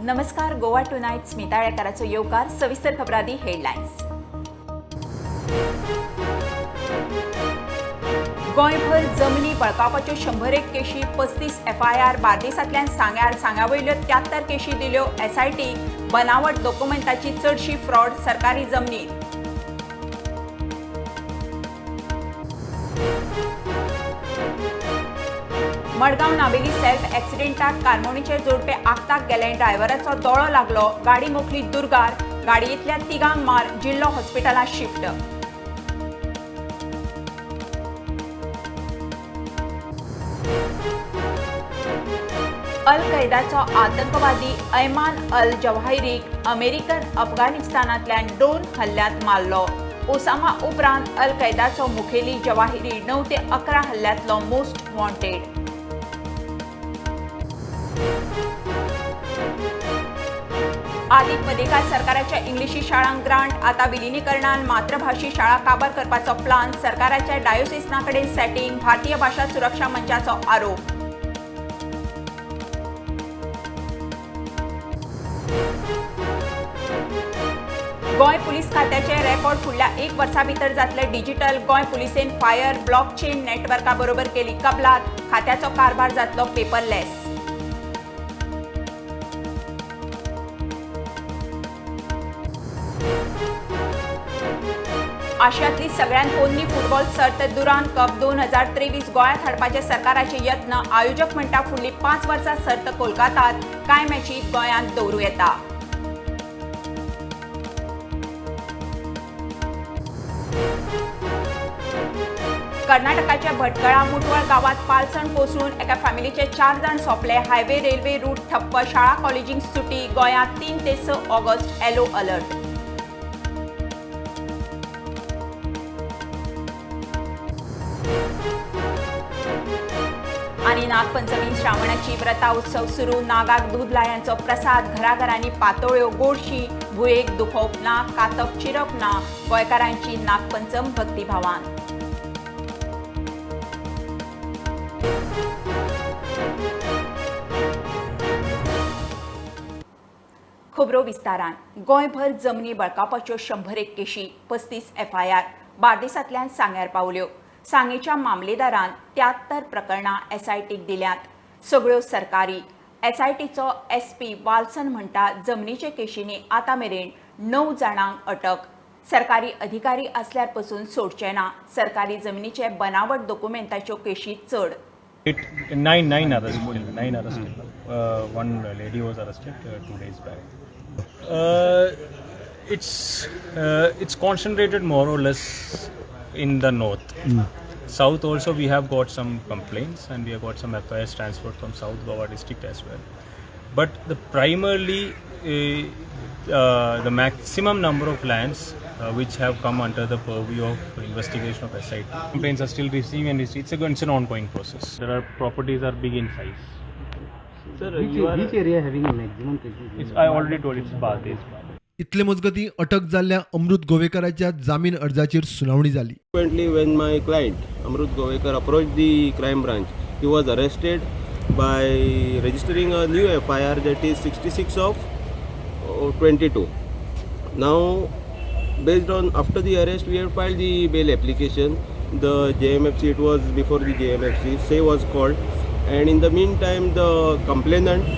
नमस्कार, गोवा टुनायट स्मिता आळेकाराचो येवकार. सविस्तर खबरादी हेडलायन्स. गोंयभर जमनी बळकावपाच्यो 101 केशी, 35 एफआयआर. बार्देसांतल्यान सांग्यार, सांग्या वयल्यो 73 केशी दिल्यो एसआयटी. बनावट दोकुमेंताची चडशी फ्रॉड सरकारी जमनीत. मडगांव नावेली सेल्फ एक्सिडेंटात कारमोणीचे जोडपे आगताक गेले. ड्रायव्हराचो दोळो लागलो. गाडी मोखली दुर्गार. गाडयेंतल्या तिगांक मार. जिल्लो हॉस्पिटलांत शिफ्ट. अल कैदाचो आतंकवादी ऐमान अल जवाहिरीक अमेरिकन अफगाणिस्तानांतल्यान ड्रोन हल्ल्यांत मारलो. ओसामा उपरांत अल कैदाचो मुखेली जवाहिरी 9 ते 11 हल्ल्यांतलो मोस्ट वॉन्टेड. आदीक मदेकार सरकाराच्या इंग्लिशी शाळांक ग्रांट. आता विलिनीकरणान मातृभाषी शाळा काबार करपाचो प्लान. सरकाराच्या डायोसिसना कडेन सेटिंग. भारतीय भाषा सुरक्षा मंचाचो आरोप. गोंय पुलीस खात्याचे रेकॉर्ड फुडल्या 1 वर्सा भितर जातले डिजिटल. गोंय पुलिसेन फायर ब्लॉकचेन नेटवर्का बरोबर केली कबलात. खात्याचो कारभार जातलो पेपरलेस. आशियांतली सगळ्यांत पोन्नी फुटबॉल सर्त दुरान कप 2023 गोंयांत हाडपाचे सरकाराचे यत्न. आयोजक म्हणटा फुडली 5 वर्सां सर्त कोलकातात, कांय मॅची गोंयांत दवरूं येता. कर्नाटकाच्या भटकळा मुटवळ गांवात पालसण कोसळून एका फॅमिलीचे 4 जाण सोंपले. हायवे रेल्वे रूट ठप्प. शाळा कॉलेजींक सुटी. गोंयांत 3 ते 6 ऑगस्ट येलो अलर्ट. आणि नागपंचमी श्रावणाची व्रता उत्सव सुरू. नागाक दूध लायांचो प्रसाद. घराघरांनी पातोळ्यो, गोडशी. भुयेक दुखोवप ना, कातप चिरप ना. गोंयकारांची नागपंचम भक्तिभावान. खबरो विस्तारान. गोंयभर जमनी बळकावपाच्यो 101 केशी, 35 एफआयआर बार्देसांतल्यान सांग्यार पावल्यो. सांगेच्या मामलेदारान 73 प्रकरणां एसआयटीक दिल्यांत, सगळ्यो सरकारी. एसआयटीचो एसपी वाल्सन म्हणटा जमनीचे केशींनी आतां मेरेन 9 जाणांक अटक. सरकारी अधिकारी असल्यार पसून सोडचे ना. सरकारी जमनीचे बनावट दोकुमेंताच्यो केशी चड. 9 arrested. 9 arrested. One lady was arrested 2 days back. It's concentrated more or less in the north. South also we have got some complaints and we have got some FIRs transferred from South Goa district as well. But the primarily the maximum number of lands which have come under the purview of investigation of SIT. Complaints are still received and it's an ongoing process. There are properties are big in size. Sir, which area having a maximum cases? I already told it's Bardez. इतले मजगती अटक जाल्ल्या अमृत गोवेकराच्या जामीन अर्जाचेर सुनावणी जाली. When my client Amrut Govekar approached the crime branch, he was arrested by registering a new FIR that is 66 of 22. Now, based on after the arrest, we have filed the bail application. The JMFC, it was before the JMFC, say was called, and in the meantime, the complainant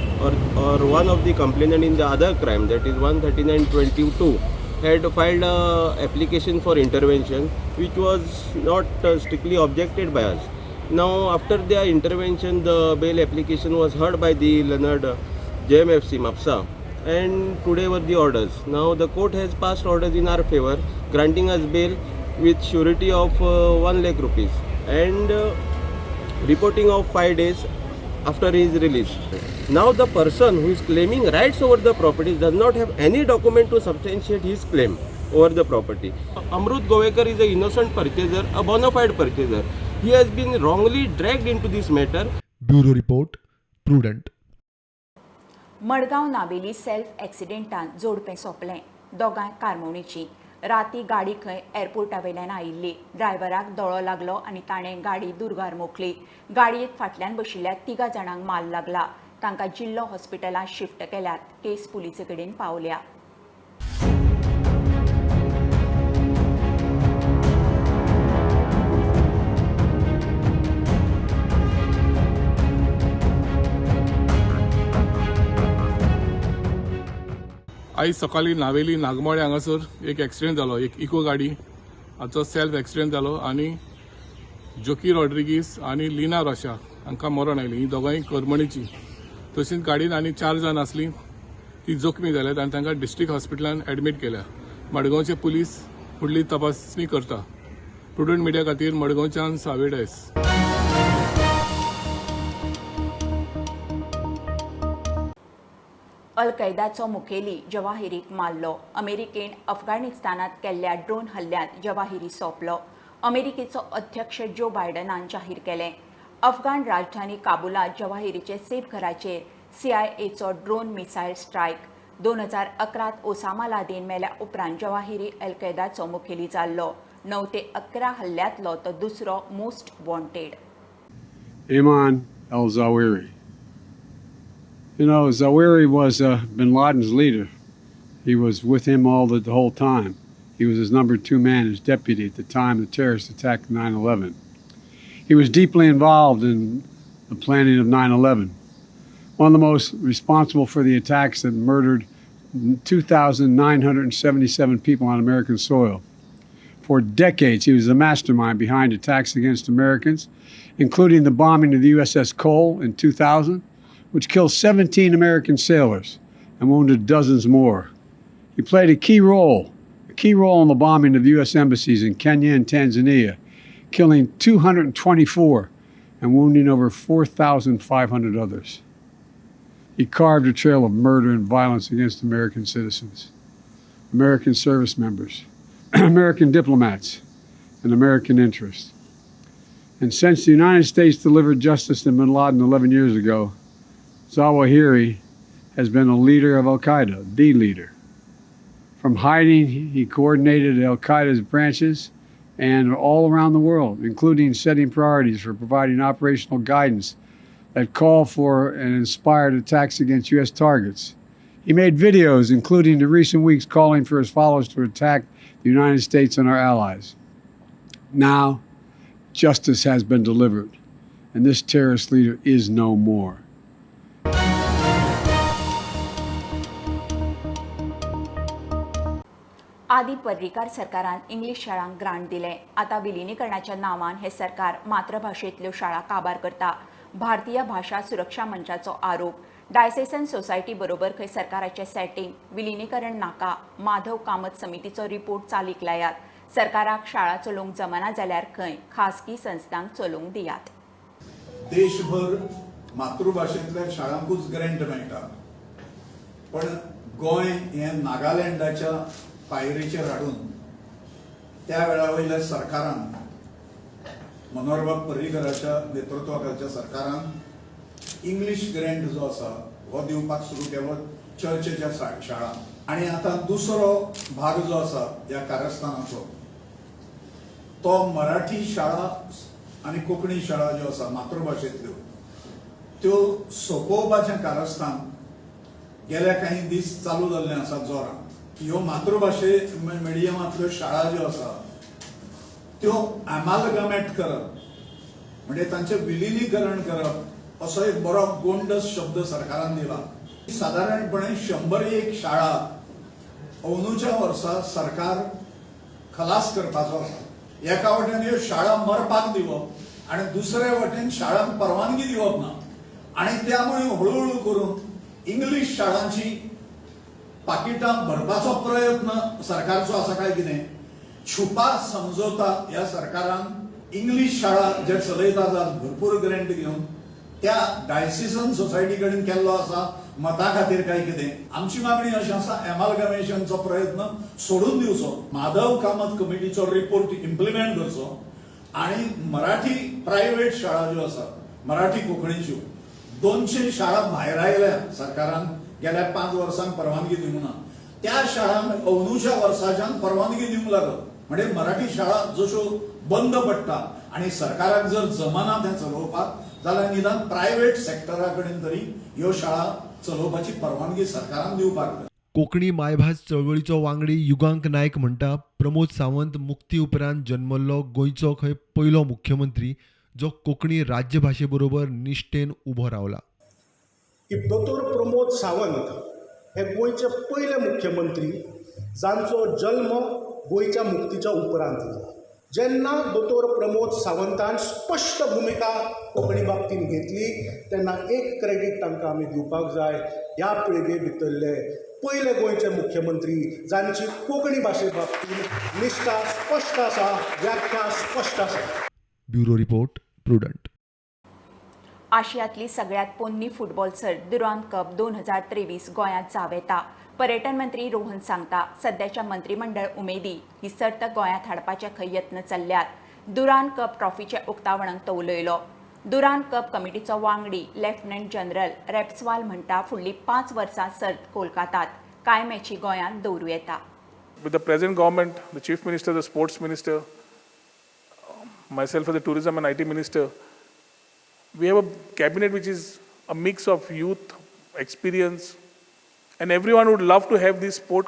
or one of the complainant in the other crime, that is 139/22, had filed a application for intervention, which was not strictly objected by us. Now, after their intervention, the bail application was heard by the Leonard JMFC Mapsa, and today were the orders. Now the court has passed orders in our favor, granting us bail with surety of 1 lakh rupees and reporting of 5 days after his release. Now the person who is claiming rights over the property does not have any document to substantiate his claim over the property. Amrut Govekar is an innocent purchaser, a bona fide purchaser. He has been wrongly dragged into this matter. Bureau Report, Prudent. Madgaon Navelim self एक्सिडेंटान जोडपें सोंपलें. दोगांय कारमोणीची. राती गाडी खंय एअरपोर्टा वयल्यान आयिल्ली. ड्रायव्हराक दोळो लागलो आनी ताणें गाडी दुर्गार मोखली. गाडयेंत फाटल्यान बशिल्ल्या 3 जाणांक माल लागला. तांकां जिल्लो हॉस्पिटलांत शिफ्ट केल्यात. केस पुलिसे कडेन पावल्या. आयज सकाळी नावेली नागमोळे हांगासर एक एक्सिडेंट जालो. एक इको गाडी हाचो सेल्फ एक्सिडेंट जालो आनी जोकी रॉड्रिगीस आनी लिना रोशा हांकां मरण आयली. ही दोगांय करमणीची. तशींच गाडयेन आनी 4 जाण आसली ती जखमी जाल्यात आनी तांकां डिस्ट्रिक्ट हॉस्पिटलान एडमीट केल्या. मडगांवचे पुलीस फुडली तपासणी करता. प्रुडंट मिडिया खातीर मडगांवच्यान सावे डायस. अल कैदाचो मुखेली जवाहिरीक मारलो. अमेरिकेन अफगाणिस्तानात केल्ल्या ड्रोन हल्ल्यांत जवाहिरी सोंपलो. अमेरिकेचो अध्यक्ष जो बायडनान जाहीर केलें. अफगाण राजधानी काबुलांत जवाहिरीचे सेफ घराचेर सीआयएचो drone missile strike. 2011 Osama Laden मेल्या उपरांत जवाहिरी अल कैदाचो मुखेली जाल्लो. 9 ते 11 हल्ल्यांतलो तो दुसरो most wanted. Ayman al-Zawahiri. You know, Zawahiri was bin Laden's leader. He was with him the whole time. He was his number 2 man, his deputy at the time the terrorists attacked 9/11. He was deeply involved in the planning of 9/11. One of the most responsible for the attacks that murdered 2,977 people on American soil. For decades, he was the mastermind behind attacks against Americans, including the bombing of the USS Cole in 2000, which killed 17 American sailors and wounded dozens more. He played a key role in the bombing of U.S. embassies in Kenya and Tanzania, killing 224 and wounding over 4,500 others. He carved a trail of murder and violence against American citizens, American service members, American diplomats, and American interests. And since the United States delivered justice to bin Laden 11 years ago, Zawahiri has been a leader of al-Qaeda, the leader. From hiding, he coordinated al-Qaeda's branches and all around the world, including setting priorities for providing operational guidance that called for and inspired attacks against U.S. targets. He made videos, including in recent weeks, calling for his followers to attack the United States and our allies. Now, justice has been delivered, and this terrorist leader is no more. आदी पर्रीकार सरकारान English शाळांक grant दिले. आतां विलिनीकरणाच्या नांवान हे सरकार मातृभाशेंतल्यो शाळा काबार करता. भारतीय भाशा सुरक्षा मंचाचो आरोप. डायसेसन सोसायटी बरोबर खंय सरकाराचें सेटिंग. विलिनीकरण नाका. माधव कामत समितीचो रिपोर्ट चालीक लायात. सरकाराक शाळा चलोवंक जमना जाल्यार खंय खासगी संस्थांक चलोवंक दियात. देशभर मातृभाशेंतल्या शाळांकूच ग्रँट मेळटा, पण गोंय हें नागालँडाच्या पायरेचेर हाडून त्या वेळा वयल्या सरकारान, मनोहरबाब पर्रीकराच्या नेतृत्वाखालच्या सरकारान इंग्लीश ग्रँट जो आसा हो दिवपाक सुरू केलो चर्चेच्या शाळांक. आनी आतां दुसरो भाग जो आसा ह्या कारस्थानाचो तो मराठी शाळा आनी कोंकणी शाळा ज्यो आसा मातृभाशेंतल्यो त्यो सोंपोवपाचें कारस्थान गेल्या काही दीस चालू जाल्लें आसा जोरान. ह्यो मातृभाशे मिडियमांतल्यो शाळा ज्यो आसा त्यो एमालगमेट करप म्हणजे तांचें विलिनीकरण करप असो एक बरो गोंडस शब्द सरकारान दिला. सादारणपणे 101 शाळा अंदूच्या वर्सा सरकार खलास करपाचो आसा. एका वटेन ह्यो शाळा मरपाक दिवप आनी दुसरे वटेन शाळांक परवानगी दिवप ना, आनी त्यामुळे हळूहळू करून इंग्लीश शाळांची पाकिटां भरपाचो प्रयत्न सरकारचो आसा काय कितें. छुपा समजोता ह्या सरकारान इंग्लीश शाळा जे चलयतात भरपूर ग्रँट घेवन त्या डायसिसन सोसायटी कडेन केल्लो आसा मता खातीर काय कितें. आमची मागणी अशी आसा, एमालगमेशनचो प्रयत्न सोडून दिवचो, माधव कामत कमिटीचो रिपोर्ट इम्प्लिमेंट करचो आनी मराठी प्रायव्हेट शाळा ज्यो आसा मराठी कोंकणीच्यो 200 शाळा भायर आयल्या सरकारान गेल्या 5 वर्सांक परवानगी दिवंक ना, त्या शाळांक अंदूच्या वर्साच्यान परवानगी दिवंक लागत. म्हणजे मराठी शाळा जश्यो बंद पडटा आनी सरकाराक जर जमना तें चलोवपाक जाल्यार निदान प्रायवेट सेक्टरा कडेन तरी ह्यो शाळा चलोवपाची परवानगी सरकारान दिवपाक जाय. कोंकणी मायभास चळवळीचो वांगडी युगांक नायक म्हणटा, प्रमोद सावंत मुक्ती उपरांत जन्मल्लो गोंयचो खंय पयलो मुख्यमंत्री जो कोंकणी राज्यभाशे बरोबर निश्ठेन उबो रावला. की दोतोर प्रमोद सावंत हे गोंयचे पयले मुख्यमंत्री जांचो जल्म गोंयच्या मुक्तीच्या उपरांत जालो. जेन्ना दोतोर प्रमोद सावंतान स्पश्ट भुमिका कोंकणी बाबतींत घेतली तेन्ना एक क्रेडीट तांकां आमी दिवपाक जाय, ह्या पिळगे भितरले पयले गोंयचे मुख्यमंत्री जांची कोंकणी भाशे बाबतींत निश्ठा स्पश्ट आसा, व्याख्या स्पश्ट आसा. Bureau report, Prudent. आशियातली सगळ्यात पोन्नी फुटबॉल सर्त दुरांत कप 2023 गोंयांत जावं येता. पर्यटन मंत्री रोहन सांगता, सद्याच्या मंत्रिमंडळ उमेदी ही सर्त गोंयांत हाडपाचे खंय यत्न चल्ल्यात. दुरांत कप ट्रॉफीचें उक्तावणाक तो उलयलो. दुरांत कप कमिटीचो वांगडी लेफ्टनंट जनरल रेप्सवाल म्हणटा, फुडलीं 5 वर्सां सर्त कोलकातात कांय मॅची गोंयांत दवरूं येता. With the present government, the chief minister, the sports minister, myself as the tourism and IT minister, we have a cabinet which is a mix of youth, experience, and everyone would love to have this sport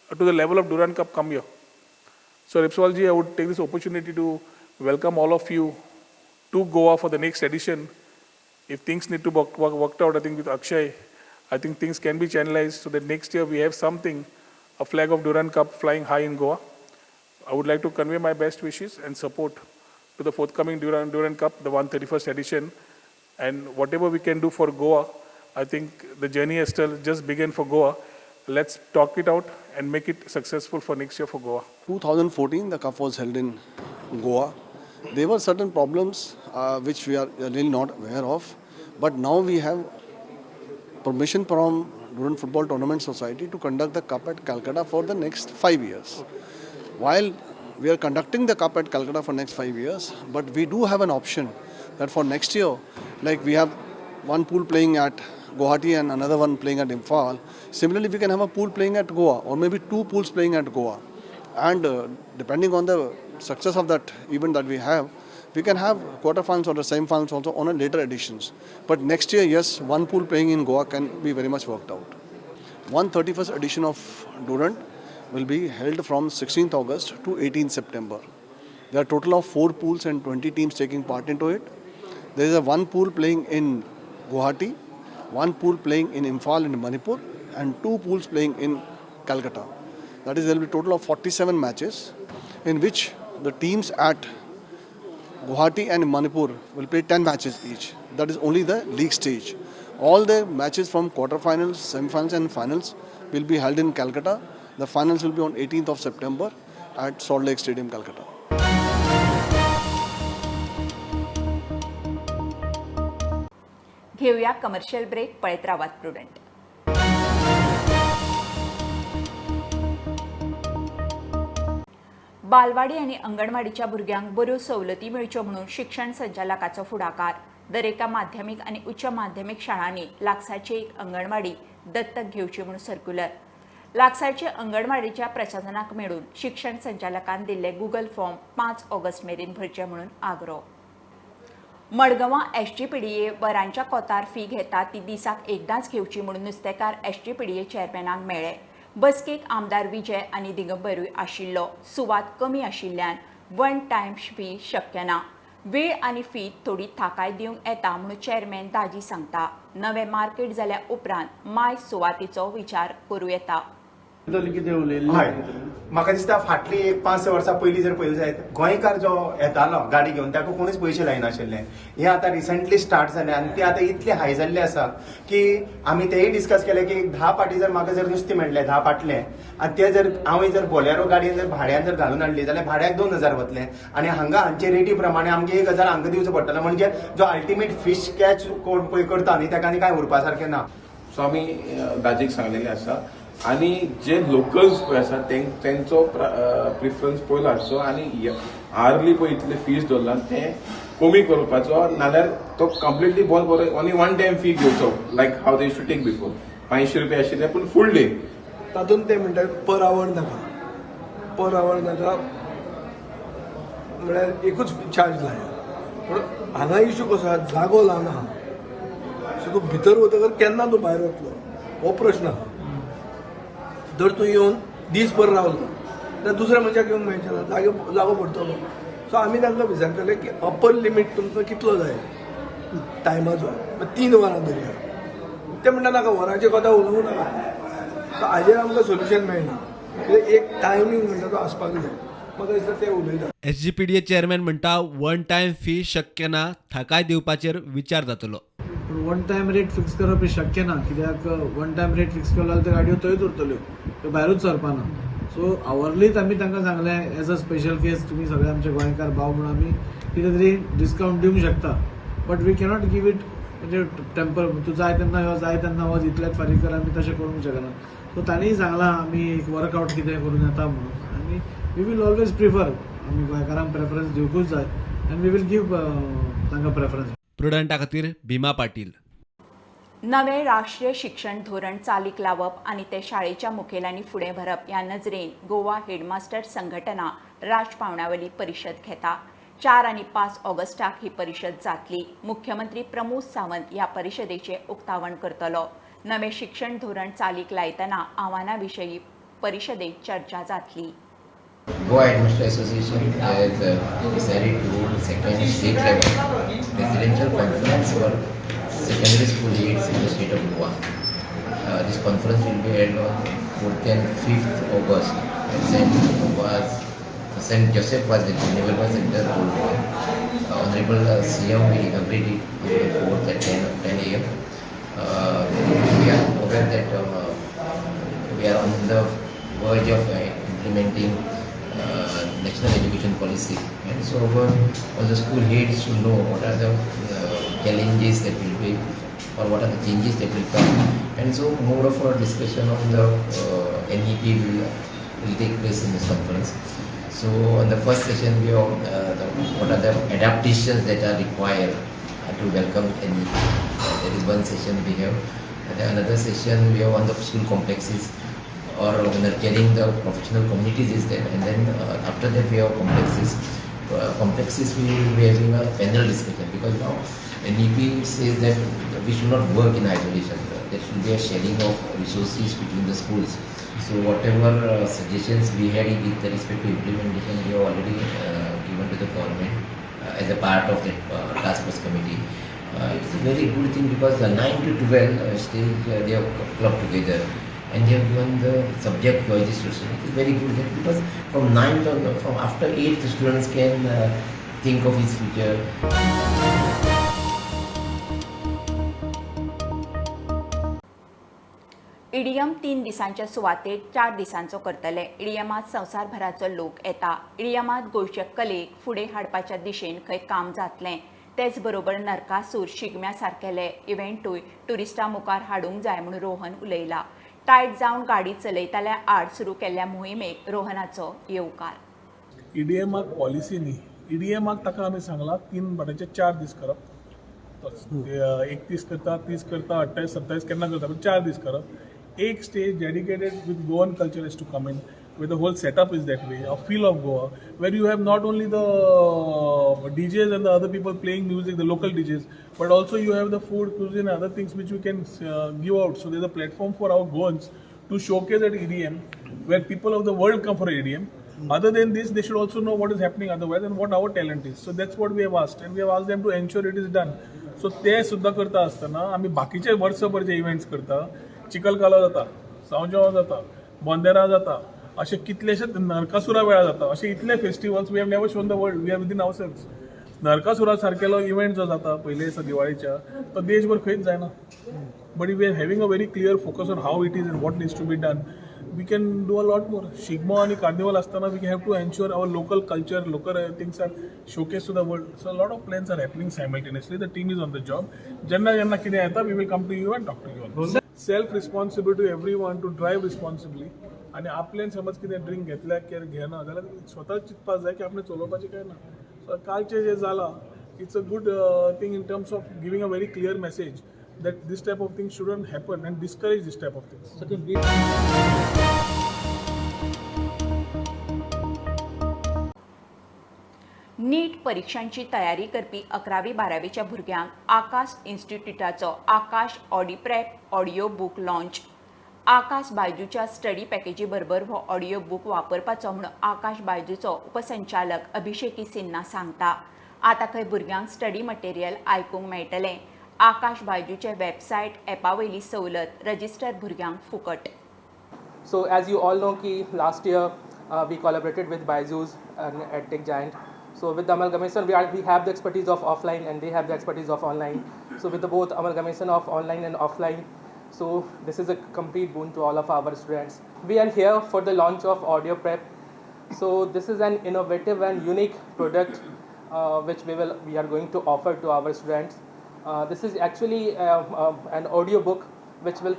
to the level of Durand Cup come here. So Repswal ji, I would take this opportunity to welcome all of you to Goa for the next edition. If things need to work worked out, I think with Akshay, I think things can be channelized so that next year we have something, a flag of Durand Cup flying high in Goa. I would like to convey my best wishes and support to the forthcoming Durand Cup, the 131st edition, and whatever we can do for Goa, I think the journey has still just begun for Goa. Let's talk it out and make it successful for next year for Goa. 2014, the cup was held in Goa. There were certain problems which we are really not aware of, but now we have permission from Durand Football Tournament Society to conduct the cup at Calcutta for the next 5 years. Okay. While we are conducting the cup at Calcutta for next 5 years, but we do have an option that for next year, like we have one pool playing at Guwahati and another one playing at Imphal. Similarly, we can have a pool playing at Goa or maybe 2 pools playing at Goa. And depending on the success of that event that we have, we can have quarterfinals or the semi-finals also on a later editions. But next year, yes, one pool playing in Goa can be very much worked out. 131st edition of Durand will be held from 16th August to 18th September. There are total of 4 pools and 20 teams taking part into it. There is a one pool playing in Guwahati, one pool playing in Imphal in Manipur, and 2 pools playing in Calcutta. That is, there will be a total of 47 matches in which the teams at Guwahati and Manipur will play 10 matches each. That is only the league stage. All the matches from quarterfinals, semi-finals and finals will be held in Calcutta. The finals will be on 18th of September at Salt Lake Stadium, Calcutta. घेऊया commercial break. पळयत रावात prudent. बालवाडी आनी अंगणवाडीच्या भुरग्यांक बऱ्यो सवलती मेळच्यो म्हणून शिक्षण संचालकाचो फुडाकार. दरेका माध्यमीक आनी उच्च माध्यमीक शाळांनी लागसारची एक अंगणवाडी दत्तक घेवची म्हणून सर्क्युलर. लागसारचे अंगणवाडीच्या प्रशासनाक मेळून शिक्षण संचालकान दिल्ले गुगल फॉर्म 5 ऑगस्ट मेरेन भरचे म्हणून आग्रो. मडगांवां एसजीपीडीए वरांच्या कोतार फी घेता ती दिसाक एकदांच घेवची म्हणून नुस्तेकार एसजीपीडीए चेअरमॅनाक मेळ्ळे. बसकेक आमदार विजय आनी दिगंबरूय आशिल्लो. सुवात कमी आशिल्ल्यान वन टायम फी शक्य ना. वेळ आनी फी थोडी थाकाय दिवंक येता म्हणून चेअरमॅन दाजी सांगता. नवें मार्केट जाल्या उपरांत माय सुवातेचो विचार करूं येता. हय, म्हाका दिसता फाटली एक 5-6 वर्सां पयलीं जर पयलीं जायत गोंयकार जो येतालो गाडी घेवन ताका कोणूच पयशे लायनाशिल्ले. हें आतां रिसंटली स्टार्ट जालें आनी तें आतां इतलें हाय जाल्लें आसा की आमी तेय डिस्कस केलें की 10 पाटी जर म्हाका जर नुस्तें मेळ्ळें 10 पाटलें आनी तें जर हांवें जर बोलेरो गाडयेन जर भाड्यान जर घालून हाडली जाल्यार भाड्याक 2000 वतले आनी हांगा हांचे रेटी प्रमाणे आमकां 1000 हांगा दिवचो पडटलो. म्हणजे जो अल्टिमेट फीश कॅच कोण पळय करता न्ही ताका आनी कांय उरपा सारकें ना. सो आमी दाजीक सांगलेलें आसा आनी जे लोकल्स पळय आसा तेंचो प्रिफरन्स पयलो आसचो आनी आर्ली पळय इतले फीज दवरला तें कमी करपाचो, नाल्यार तो कंप्लिटली बंद करून ओनली वन टायम फी घेवचो like how they to take before. 500 रुपया आशिल्ले पूण फूल डे. तातूंत ते म्हणटात पर आवर नाका, पर आवर नाका, म्हळ्यार एकूच चार्ज लाया. पूण हांगा इशू कसो आहा, जागो ल्हान आहा, सो तूं भितर वतकर केन्ना तूं भायर वतलो हो प्रश्न आहा. जर तूं येवन दीसभर रावलो जाल्यार दुसऱ्या मनशाक येवंक मेळचें ना, जागो पडटलो. सो आमी तांकां विचारतले की अपर लिमीट तुमकां कितलो जाय टायमाचो, 3 वरां धरया. ते म्हणटा नाका, वरांचे कथा उलोवं नाका. सो हाजेर आमकां सोल्युशन मेळना. एक टायमींग म्हणटा तो आसपाक जाय. म्हाका दिसता ते उलयता. एसजीपीडीए चेअरमॅन म्हणटा वन टायम फी शक्य ना, थाकाय दिवपाचेर विचार जातलो. पूण वन टायम रेट फिक्स करप हें शक्य ना, कित्याक वन टायम रेट फिक्स केलो जाल्यार त्यो गाडयो थंयच उरतल्यो, त्यो भायरूच सरपाना. सो आवरलीच आमी तांकां सांगलें एज अ स्पेशल केस तुमी सगळे आमचे गोंयकार भाव म्हणून आमी कितें तरी डिस्कावंट दिवंक शकता, but we cannot give it म्हणजे टेम्पर, तूं जाय तेन्ना यो, जाय तेन्ना वच, इतलेच फारीक कर, आमी तशें करूंक शकना. सो तांणीय सांगलां आमी एक वर्कआवट कितें करून येता म्हणून, आनी we will always prefer, आमी गोंयकारांक प्रेफरन्स दिवंकूच जाय आनी we will give तांकां प्रेफरन्स. प्रुडंटा खातीर भीमा पाटील. नवें राष्ट्रीय शिक्षण धोरण चालीक लावप आनी ते शाळेच्या मुखेल्यांनी फुडें व्हरप ह्या नजरेन गोवा हेडमास्टर संघटना राष्ट्र पावंड्यावयली परिशद घेता. 4 आनी 5 ऑगस्टाक ही परिशद जातली. मुख्यमंत्री प्रमोद सावंत ह्या परिशदेचें उक्तावण करतलो. नवें शिक्षण धोरण चालीक लायतना आव्हानां विशीं परिशदेत चर्चा जातली. Goa Headmaster Association has decided to hold second state level presidential conference for secondary school heads in the state of Goa. This conference will be held on 4th and 5th August at St. Joseph Vaz Naval Center, Old Goa. Honorable CM will inaugurate it on the 4th at 10 a.m. We are aware that we are on the verge of implementing national education policy, and so all the school heads should know what are the challenges that will be, or what are the changes that will come, and so more of a discussion on the NEP will take place in this conference. So on the first session we have what are the adaptations that are required to welcome NEP. There is one session we have, and then another session we have on the school complexes or nurturing the professional communities is there, and then after that we have complexes. Complexes we will be having a panel discussion, because now NEP says that we should not work in isolation. There should be a sharing of resources between the schools. So whatever suggestions we had with respect to implementation, we have already given to the government as a part of that task force committee. It's a very good thing because the 9 to 12 stage they have clubbed together and they have given the subject choices to students. It is very good because from 9 to, from after 8 the students can think of his future. EDM 3 दिसांच्या सुवातेर 4 दिसांचो करतले. ईडीएमात संवसारभराचो लोक येता. ईडीएमात गोंयचे कलेक फुडें हाडपाच्या दिशेन खंय काम जातलें, तेच बरोबर नरकासूर शिगम्या सारकेले इव्हेंटूय ट्युरिस्टां मुखार हाडूंक जाय म्हूण रोहन उलयला. टायट जावन गाडी चलयतल्या आड सुरू केल्ल्या मोहिमेक रोहनाचो येवकार. ईडीएमाक पॉलिसी न्ही, ईडीएमाक ताका आमी सांगलां 3 बाटाचे 4 दीस करप, 31 करता, 30 करता, 28 27 केन्ना करता, पण 4 दीस करप. एक stage dedicated with Goan culture is to come in, where the whole setup is that way, a feel of Goa, where you have not only the DJs and the other people playing music, the local DJs, but also you have the food, cuisine and other things which you can give out. So there's a platform for our Goans to showcase at EDM, where people of the world come for EDM. Other than this, they should also know what is happening otherwise and what our talent is. So that's what we have asked, and we have asked them to ensure it is done. So ते सुद्धा करता आसतना आमी बाकीचे वर्सभर जे events करता, चिखलकालो जाता, सांवजेवा जाता, बोंदेरा जाता, अशे कितलेशेच नरकासुरा वेळार जाता, अशे इतले festivals we have never shown the world, we are within ourselves. Narakasura सारकेलो इव्हेंट जो जाता पयले दिसा दिवाळीच्या, तो देशभर खंयच जायना. But we are having a very clear focus on how it is and what needs to be done. We can do a lot more. Shigmo आणि कार्निवल असताना we have to ensure our local culture, local things are showcase to the world. So lot of plans are happening simultaneously. The team is on the job. जेन्ना जेन्ना कितें येता we will come to you and talk to you. Self responsibility to everyone to drive responsibly. आनी आपल्यान समज कितें drink घेतल्या care घेना जाल्यार स्वता चिंतपाक जाय की आपणें चलोवपाचें काय ना. सो कालचें जें जालां it's a good thing in terms of giving a very clear message that this type of thing shouldn't happen and discourage this type of things. परिक्षांची तयारी करपी 11वी 12वीच्या भुरग्यांक आकाश इन्स्टिट्यूटाचो Aakash Audiprep audio book launch. Aakash बायजूच्या study पॅकेजी बरोबर हो audio book वापरपाचो म्हूण आकाश बायजूचो उपसंचालक अभिषेकी सिन्हा सांगता. आतां खंय भुरग्यांक स्टडी मटेरियल आयकूंक मेळटलें. आकाश बायजूचे वेबसायट एपा वयली सवलत रजिस्टर भुरग्यांक फुकट. So as you all know ki last year we collaborated with Byju's and EdTech giant. So with the amalgamation, we have the expertise of offline and they have the expertise of online. So with the both amalgamation of online and offline, so this is a complete boon to all of our students. We are here for the launch of Audio Prep. So this is an innovative and unique product which we are going to offer to our students. This is actually an audio book which will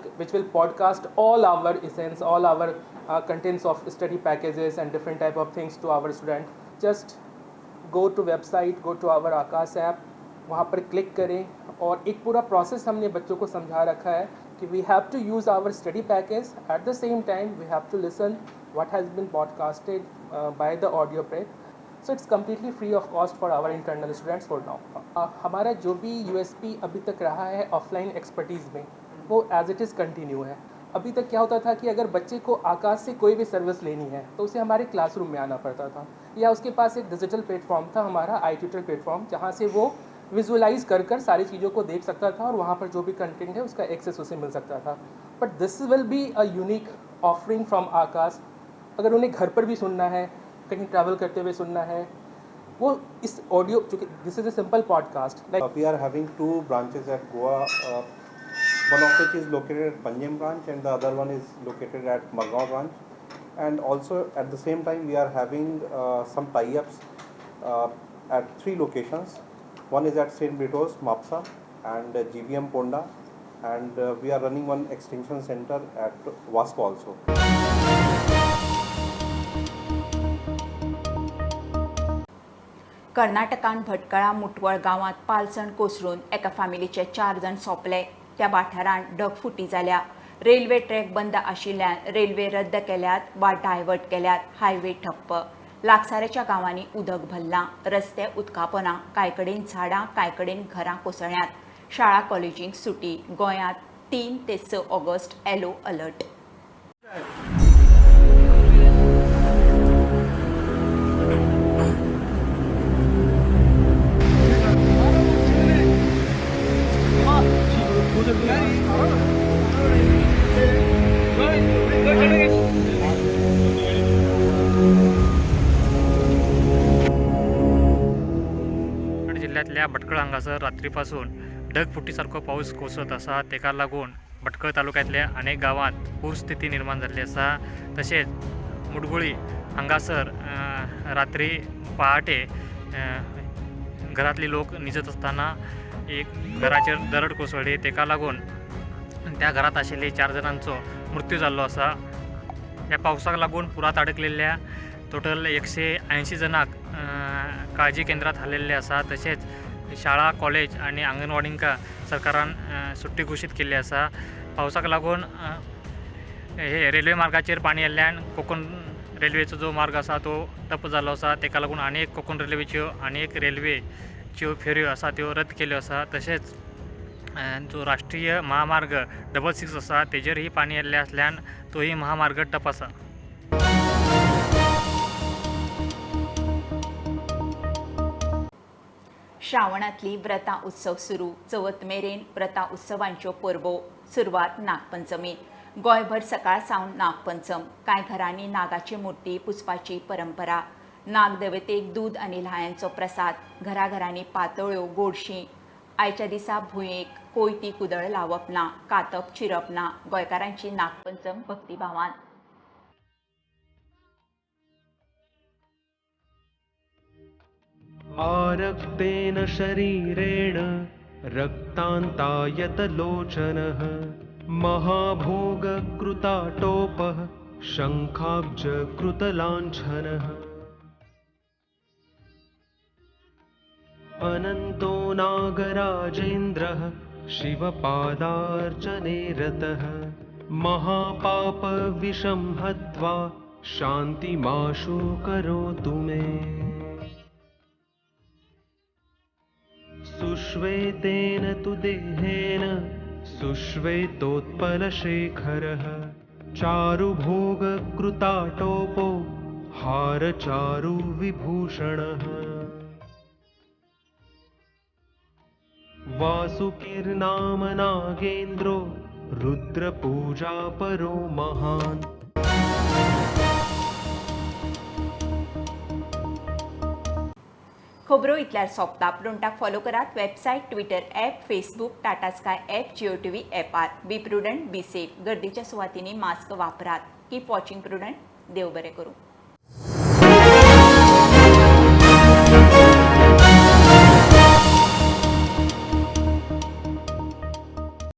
podcast all our essence, all our contents of study packages and different type of things to our student. Just go to website, go to our Aakash app, वहाँ पर click करें और एक पूरा process हमने बच्चों को समझा रखा है कि we have to use our study package, at the same time we have to listen what has been podcasted by the audio prep. So it's completely free of cost for our internal students for now. हमारा जो भी USP अभी तक रहा है offline expertise में, वो as it is continue है. अभी तक क्या होता था कि अगर बच्चे को आकाश से कोई भी सर्विस लेनी है तो उसे हमारे क्लासरूम में आना पड़ता था, या उसके पास एक डिजिटल प्लेटफॉर्म था हमारा आई ट्यूटर प्लेटफॉर्म, जहाँ से वो विजुअलाइज कर कर सारी चीज़ों को देख सकता था और वहाँ पर जो भी कंटेंट है उसका एक्सेस उसे मिल सकता था. But this will be a unique offering from Aakash. अगर उन्हें घर पर भी सुनना है, कहीं ट्रैवल करते हुए सुनना है, वो इस ऑडियो, चूँकि this is a simple podcast. We are having two branches at Goa. One of which is located at Panjim branch and the other one is located at Margao branch. And also at the same time we are having some tie-ups at three locations. One is at St. Brito's, Mapsa, and GVM Ponda, and we are running one extension center at Vasco also. कर्नाटकान भटकळा मुटवळ गांवांत पालसण कोसळून एका फामिलीचे 4 जाण सोंपले. त्या वाठारांत ढगफुटी जाल्या. Railway track बंद आशिल्ल्यान रेल्वे रद्द केल्यात वा डायवर्ट केल्यात. हायवे ठप्प. लागसाराच्या गांवांनी उदक भरलां. रस्ते उदकापोना. कांय कडेन झाडां, कांय कडेन घरां कोसळ्यांत. शाळा कॉलेजींक सुटी. गोंयांत 3 ते 6 ऑगस्ट येलो अलर्ट. जिल्ह्यातल्या भटकळ हांगासर रात्रीपासून ढगफुटीसारको पावस कोसळत आसा. तेका लागून भटकळ तालुक्यांतल्या अनेक गांवांत पूरस्थिती निर्माण जाल्ली आसा. तशेंच मुडगुळी हांगासर रात्री पहाटे घरांतले लोक निजत आसतना एक घराचेर दरड कोसळ्ळी. तेका लागून त्या घरांत आशिल्ले 4 जाणांचो मृत्यू जाल्लो आसा. ह्या पावसाक लागून पुरात अडकलेल्या टोटल 180 जाणांक काळजी केंद्रात हालयल्ले आसा. तशेंच शाळा, कॉलेज आनी आंगणवाडींका सरकारान सुट्टी घोशीत केल्ली आसा. पावसाक लागून हे रेल्वे मार्गाचेर पाणी आयिल्ल्यान कोंकण रेल्वेचो जो मार्ग आसा तो ठप्प जाल्लो आसा. तेका लागून अनेक कोंकण रेल्वेच्यो अनेक रेल्वेच्यो फेऱ्यो आसा त्यो रद्द केल्यो आसा. तशेंच जो राष्ट्रीय महामार्ग 66 आसा तेजेरही पाणी आयिल्लें आसल्यान तोही महामार्ग ठप्प आसा. श्रावणांतली व्रतां उत्सव सुरू. चवथ मेरेन व्रतां उत्सवांच्यो परबो. सुरवात नागपंचमी. गोंयभर सकाळ सावन नागपंचम. कांय घरांनी नागाची मूर्ती पुजपाची परंपरा. नागदेवतेक दूद आनी ल्हायांचो प्रसाद. घराघरांनी पातोळ्यो, गोडशीं. आयच्या दिसा भुंयेक कोयती कुदळ लावप ना, कातप चिरप ना. गोंयकारांची नागपंचम भक्तिभावान. आरक्तेन शरीरेण रक्तान्तायतलोचनः महाभोगकृताटोपः शङ्खाब्जकृतलाञ्छनः अनन्तो नागराजेन्द्रः शिवपादार्चने रतः महापापविषं हत्वा शान्तिमाशु करोतु मे. सुश्वेतेन तु देहेन सुश्वेतोत्पलशेखरः। चारुभोगकृताटोपो हारचारुविभूषणः। वासुकिर्नाम नागेन्द्रो रुद्रपूजापरो महान्। खबरो इतल्यार सोंपता. प्रुडंटाक फॉलो करात website, Twitter app, Facebook, Tata Sky app, Jio TV ऍपार. Be prudent, be safe. गर्दीच्या सुवातींनी मास्क वापरात. Keep watching Prudent. देव बरें करूं.